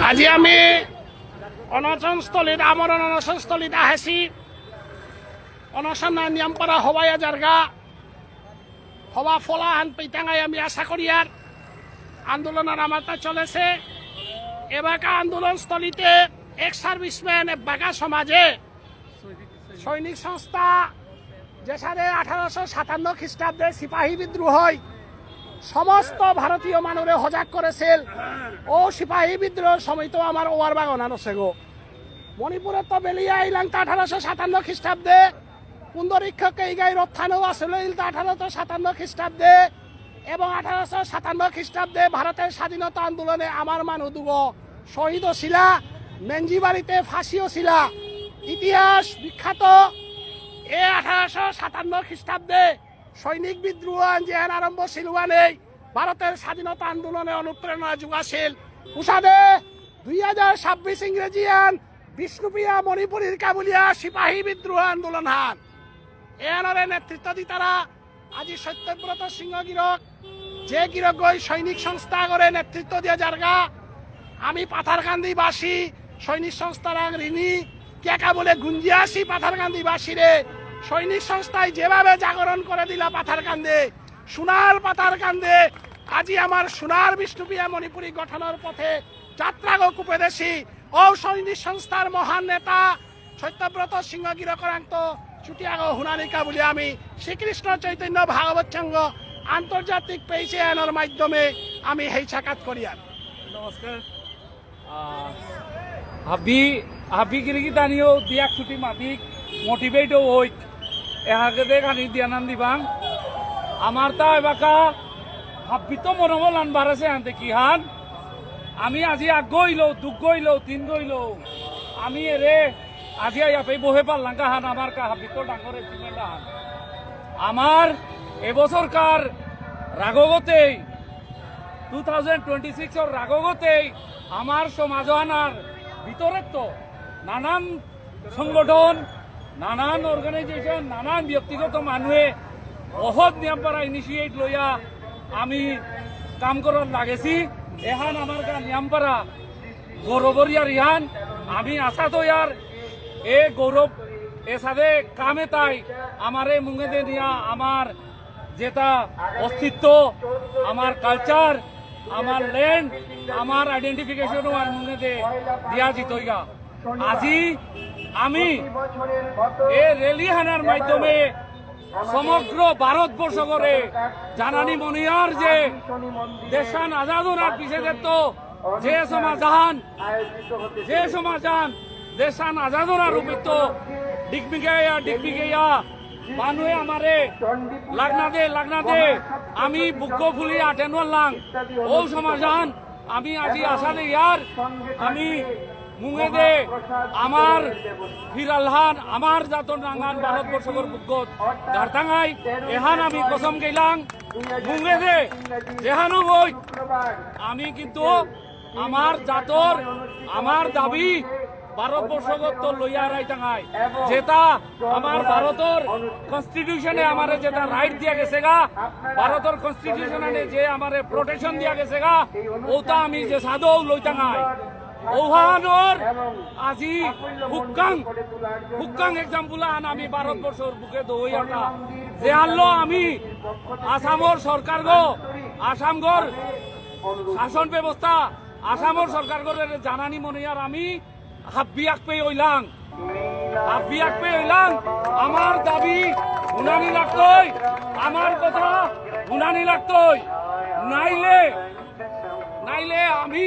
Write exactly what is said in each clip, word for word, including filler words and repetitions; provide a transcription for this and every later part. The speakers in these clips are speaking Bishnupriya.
আজি আমি অনশনস্থলীত, আমরণ অনশনস্থলীত আহেছি। অনশন নিয়াম পারা হবাইয়া যারগা। হবা ফলাহান পেইতাঙাই আমি আশা করিয়ার। আন্দোলন আর আমারতা চলেছে। এবাকা আন্দোলনস্থলীতে এক সার্ভিসম্যান, এবাকা সমাজে সৈনিক সংস্থা, যেসাদে আঠারোশো সাতান্ন খ্রিস্টাব্দে সিপাহী বিদ্রোহই সমস্ত ভারতীয় মানুরে হজাক করেছিল। ও সিপাহী বিদ্রোহ সময় তো আমার ওয়ার বাগান আছে গো। মণিপুরে তো বেলিয়া আইলাং তা আঠারোশো সাতান্ন খ্রিস্টাব্দে, পুণ্ডরীক্ষকে ইগাই রত্থানো আসলে ইল তা আঠারোশো সাতান্ন খ্রিস্টাব্দে, এবং আঠারোশো সাতান্ন খ্রিস্টাব্দে ভারতের স্বাধীনতা আন্দোলনে আমার মানু দুগো শহীদ ছিলা, মেঞ্জিবাড়িতে ফাঁসিও ছিলা। ইতিহাস বিখ্যাত। এ আঠারোশো সাতান্ন খ্রিস্টাব্দে সৈনিক বিদ্রোহ আন যেহান আরম্ভ ছিল নেই, ভারতের স্বাধীনতা আন্দোলনে অনুপ্রেরণা যোগাছিল। উষাদে দুই হাজার ছাব্বিশ ইংরেজি আন বিষ্ণুপ্রিয়া মণিপুরীর কাবুলিয়া সিপাহী বিদ্রোহ আন্দোলন হান। এহানরে নেতৃত্ব দিতারা আজি সত্যব্রত সিংহ গিরক, যে গিরক গই সৈনিক সংস্থা করে নেতৃত্ব দিয়া যারগা। আমি পাথারকান্দিবাসী, সৈনিক সংস্থার আং ঋণী, কেকা বলে গুঞ্জিয়াসী পাথারকান্দিবাসীরে। সৈনিক সংস্থায় যেভাবে জাগরণ করে দিলা পাথারকান্দে, সোনার পাথারকান্দে, আজি আমার সোনার বিষ্ণুপ্রিয়া মণিপুরী গঠনের পথে যাত্রাগো কুপেদেশী ও সৈনিক সংস্থার মহান নেতা সত্যব্রত সিংহ গিরকরাংত চুটিয়াগো হুনানিকা বুলি আমি শ্রীকৃষ্ণ চৈতন্য ভাগবত সংঘ আন্তর্জাতিক পেইসে আনর মাধ্যমে আমি হেই সাক্ষাৎ করিয়ার। নমস্কার। আহ, হাবি, হাবি গিরিগিথানিও দিয়াক ছুটি মাতিক মোটিভেট হইক। এহাকে দেখ আমি দিয়ানান দিবাং। আমার তা এবাকা হাব্বিত মনোবল আন বাড়াছে আনতে কি হান? আমি আজি আগ হইল, দুগ হইল, তিন হইল। আমি এরে আজি আইয়া পেই বহে পারলাম কাহান আমার কা হাব্বিত ডাঙর অ্যাচিভমেন্ট আহান। আমার এবছরকার রাগগতেই, টু থাউজেন্ড টুয়েন্টি সিক্স ওর রাগগতেই আমার সমাজ আনার ভিতরে তো নানান সংগঠন, নানান অর্গানাইজেশন, নানান ব্যক্তিগত মানুষে বহুত নিয়ামপারা ইনিশিয়েট লইয়া আমি কাম করার লাগেছি। এহান আমার কা নিয়ামপারা গৌরবর ইয়ার ইহান। আমি আশা তো ইয়ার এ গৌরব এসাদে কামে তাই আমারে মুঙেদে নিয়া আমার যেটা অস্তিত্ব, আমার কালচার, আমার ল্যান্ড, আমার আইডেন্টিফিকেশন আর মুঙেদে দিয়া জিতইগা। আজি আমি এ র্যালি হানার মাধ্যমে সমগ্র ভারতবর্ষ করে জানানি মনিয়ার যে দেশান আজাদ হনার পিছে তো যে সমাধান, যে সমাধান দেশান আজাদ হনার উপযুক্ত ডিগমিগেয়া, ডিগমিগেয়া মানুয়ে আমারে লাগনা দে, লাগনা দে, আমি বুক ফুলি আটেন লাং। ও সমাধান আমি আজি আশা দে ইয়ার, আমি মুঙেদে আমার ফিরালহান, আমার জাতর নাঙান ভারতবর্ষর বুকত গারতাঙাই, এহান আমি কসম গেলাং, মুঙেদে যেহানো হই, আমি কিন্তু আমার জাতর, আমার দাবি ভারতবর্ষগত লইয়া রাইতাঙাই, যেটা আমার ভারতর কনস্টিটিউশনে আমারে যেটা রাইট দিয়া গেছে গা, ভারতর কনস্টিটিউশনে যে আমারে প্রোটেকশন দিয়া গেছে গা, ওটা আমি যে সাদৌ লইতাঙাই। ওহানর আজি হুক্কাং, হুক্কাং এক্সাম্পল আন আমি ভারতবর্ষর বুকে দৌই আটা। যে আনলো আমি আসামর সরকারগো, আসামগর শাসন ব্যবস্থা, আসামর সরকারগরে জানানি মনে আর আমি হাব্বি আকপে হইলাং। হাব্বি আকপে হইলাং। আমার দাবি হুনানি লাগতই, আমার কথা হুনানি লাগতই। নাইলে, নাইলে আমি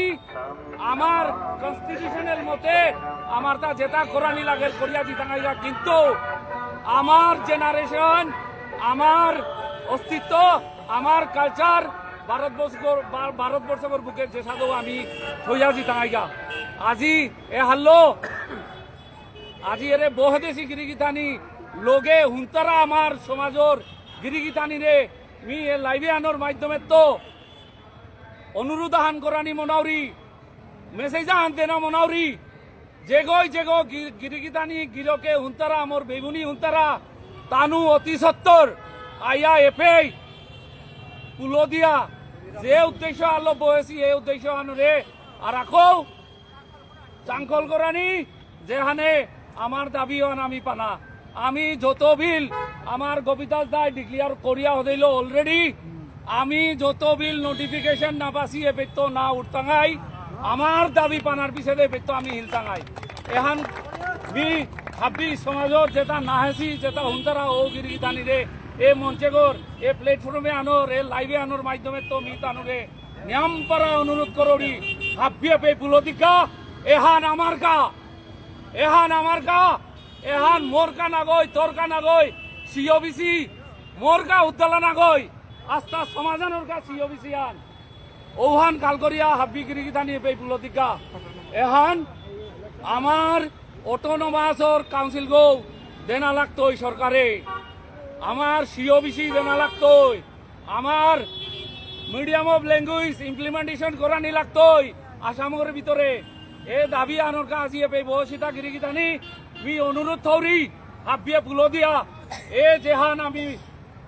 আমার কনস্টিটিউশনাল মতে আমার তা যেটা করানি লাগে করিয়া দিতাঙাইগা, কিন্তু আমার জেনারেশন, আমার অস্তিত্ব, আমার কালচার ভারতবর্ষ, ভার-, ভারতবর্ষর বুকে যে সাধু আমি থইয়া দিতাঙাইগা। আজি এ হাল্লো, আজি এরে বহদেশি গিরিগিথানি লগে হুন্তারা আমার সমাজর গিরিগিথানি রে, মি এ লাইভে আনোর মাধ্যমে তো অনুরোধ আহান করানি মনাউরি, মেসেজ আহান দেনা মনাউরি, যেগই যেগো গি-, গিরিগিথানি গিরকে হুন্তারা, আমার বেগুনি হুন্তারা, তানু অতি সত্তর, আয়া এপেই, পুলো দিয়া, যে উদ্দেশ্য আলো বহেছি, এই উদ্দেশ্য আনরে, আর আকো, চাংকল করানি, যেহানে আমার দাবি অহান আমি পানা। আমি যত বিল আমার গোপীদাস দাই ডিক্লেয়ার করিয়া হদেইল অলরেডি, আমি যত বিল নোটিফিকেশন না পাসি এপেত্ত না উঠতাঙাই, আমার দাবি পানার পিছেদে এপেত্ত আমি হিলতাঙাই। এহান মি হাব্বি সমাজর যেতা নাহেসি, যেতা হুনতারা ও গিরিগিথানিরে, এ মঞ্চেগর, এ প্ল্যাটফর্মে আনোর, এ লাইভে আনোর মাধ্যমেত্ত মি তানুরে নিয়ামপারা অনুরোধ করৌরি, হাব্বিয়ে পে পুলতিকা, এহান আমার কা, এহান আমার কা, এহান মোর কা নাগই, তোর কা নাগই, সিওবিসি, মোর কা উদ্দালা নাগই, আস্তা সমাধানর কা সিওবিসি আন। ওহান কালকরিয়া হাব্বি গিরিগিথানি পে পুলতিকা। এহান আমার অটোনোমাসর কাউন্সিল গো দেনা লাগতই সরকারে, আমার সিওবিসি দেনা লাগতই, আমার মিডিয়াম অফ ল্যাঙ্গুয়েজ ইমপ্লিমেন্টেশন করানি লাগতই আসামর ভিতরে। এ দাবি আনর কা আজি এপে বসিতা গিরিগিথানি, মি অনুরোধ থৌরি, হাবিয়ে পুলো দিয়া, এ যেহান আমি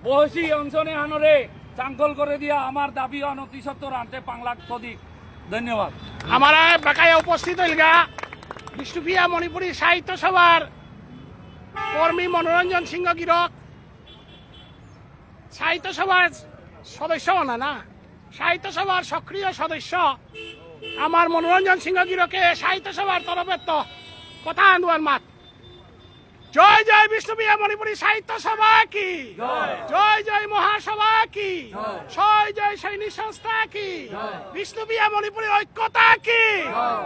বসি অনশনে আনরে চাঙ্কল করে দিয়া আমার দাবি অনতি সত্তর আনতে পাংলাক সদিক। ধন্যবাদ। আমার বাকায় উপস্থিত হইলগা বিষ্ণুপ্রিয়া মণিপুরী সাহিত্য সভার কর্মী মনোরঞ্জন সিংহ গিরক, সাহিত্য সভার সদস্য না, না, সাহিত্য সভার সক্রিয় সদস্য আমার মনোরঞ্জন সিংহ গিরকে সাহিত্য সভার তরফেত্ত কথা আন্দোলন মাত। জয় জয় বিষ্ণুপ্রিয়া মণিপুরী সাহিত্য সভা কি? জয়। জয় জয় মহাসভা কি? জয়। জয় জয় সৈনিক সংস্থা কি? জয়। বিষ্ণুপ্রিয়া মণিপুরী ঐক্যতা কি? জয়।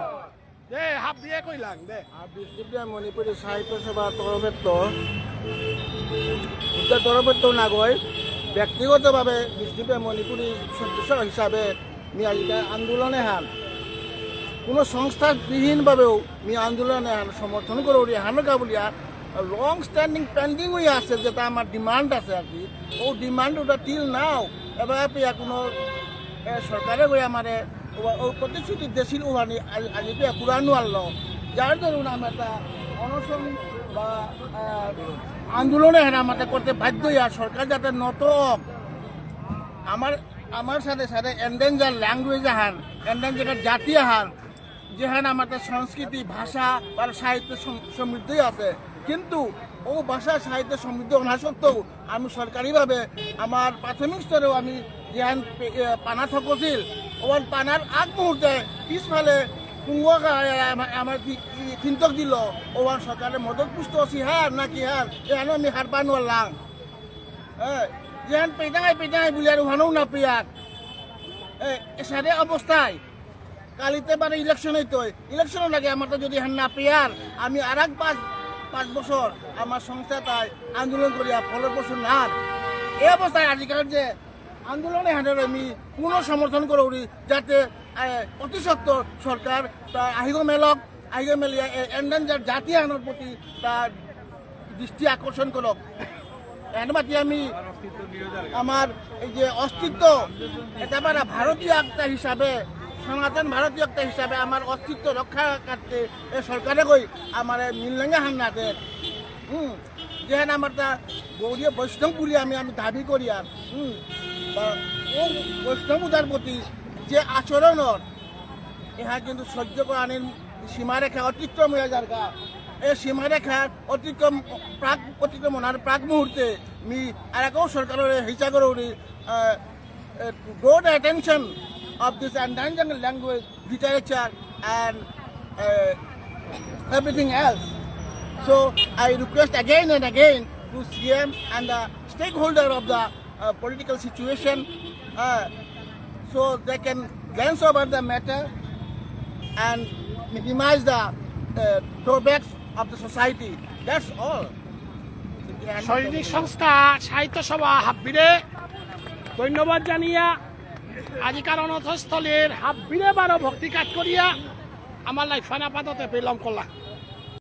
দে, হাবিয়ে কইলাং, দে। আর বিষ্ণুপ্রিয়া মণিপুরী সাহিত্য সভা তরফেত্ত উদ্ধার তরফেত্ত নাগই, ব্যক্তিগতভাবে বিষ্ণুপ্রিয়া মণিপুরী সদস্য হিসাবে মি আজিকার আন্দোলন এহান কোনো সংস্থাবিহীনভাবেও মি আন্দোলন এহান সমর্থন করৌরি, এহানর কা বুলিয়া লং স্ট্যান্ডিং পেন্ডিং হয়ে আছে, যেটা আমার ডিমান্ড আছে আর কি। ও ডিমান্ড ওটা till now এবার পেয়া কোনো, এ, সরকারে গই আমারে ও, ও প্রতিশ্রুতি দেছিল ওহানি আজ, আজি পেয়া পুরা নুয়ারলো। যার দরুন আমি একটা অনশন বা, আহ, আন্দোলন এহান আমাদের করতে বাধ্য হই, আর সরকার যাতে নত হোক। আমার, আমার সাথে সাথে এন্ডেঞ্জার ল্যাঙ্গুয়েজ আহান, এন্ডেঞ্জার জাতি আহান, যেহান আমাদের সংস্কৃতি, ভাষা আর সাহিত্য সম-, সমৃদ্ধই আছে, কিন্তু ও ভাষা সাহিত্য সমৃদ্ধ অনা সত্ত্বেও আমি সরকারিভাবে আমার প্রাথমিক স্তরেও আমি যেহান পে-, এ, পানা থকছিল, ওহান পানার আগ মুহূর্তে পিছফালে কুঙ্গকা, এ, আমা-, আমার কি, কি চিন্তক দিল, ওহান সরকারের মদত পুষ্ট আছি হার নাকি হার, এহানো আমি হার পানুয়ারলাম। হ্যাঁ, যেহান পেটাঙাই পেটাঙাই বলি আর ওহানও না পেয়ার। এ, এসারে অবস্থায় কালিতে বারো ইলেকশন হইতো, ইলেকশনর লাগে আমার তো যদি হান না পেয়ার, আমি আর এক পাঁচ, পাঁচ বছর আমার সংস্থা তাই আন্দোলন করিয়া ফলপ্রসূ না আর। এই অবস্থায় আজিকার যে আন্দোলনে হানের আমি পূর্ণ সমর্থন করৌরি, যাতে, এ, অতি সত্বর সরকার তা আহিগ মেলক, আহিগ মেলিয়া এ এন্ডেঞ্জার জাতি আহানর প্রতি তা দৃষ্টি আকর্ষণ করক। এর মাঝে আমি আমার এই যে অস্তিত্ব, এটা মানে ভারতীয় একটা হিসাবে, সনাতন ভারতীয় একটা হিসাবে আমার অস্তিত্ব রক্ষা করতে এ সরকারে কই আমার মিললেঙ্গা হান্নাতে, হুম, যেহান আমার তা গৌড়ীয় বৈষ্ণব বুলি আমি, আমি দাবি করি আর, হুম, বা ও বৈষ্ণব উদার প্রতি যে আচরণর এহান কিন্তু সহ্য করানির সীমারেখা অতিক্রম হয়ে যার গা। এই সীমারেখা অতিক্রম, প্রাক, অতিক্রম অনার প্রাক মুহূর্তে মি আর একও সরকারের হিসা করে উনি, আহ, uh, to draw the attention of this endangered language, literature and, uh, everything else. So I request again and again to C M and the stakeholder of the uh, political situation, uh, so they can glance over the matter and minimize the, uh, drawbacks of the society. That's all. সৈনিক সংস্থা সাহিত্য সভা হাব্বিরে ধন্যবাদ জানিয়া আজিকার অনশনস্থলীর হাব্বিরে বারো ভক্তি কাজ করিয়া আমার লাইফান আপাতত পেলম করলাম।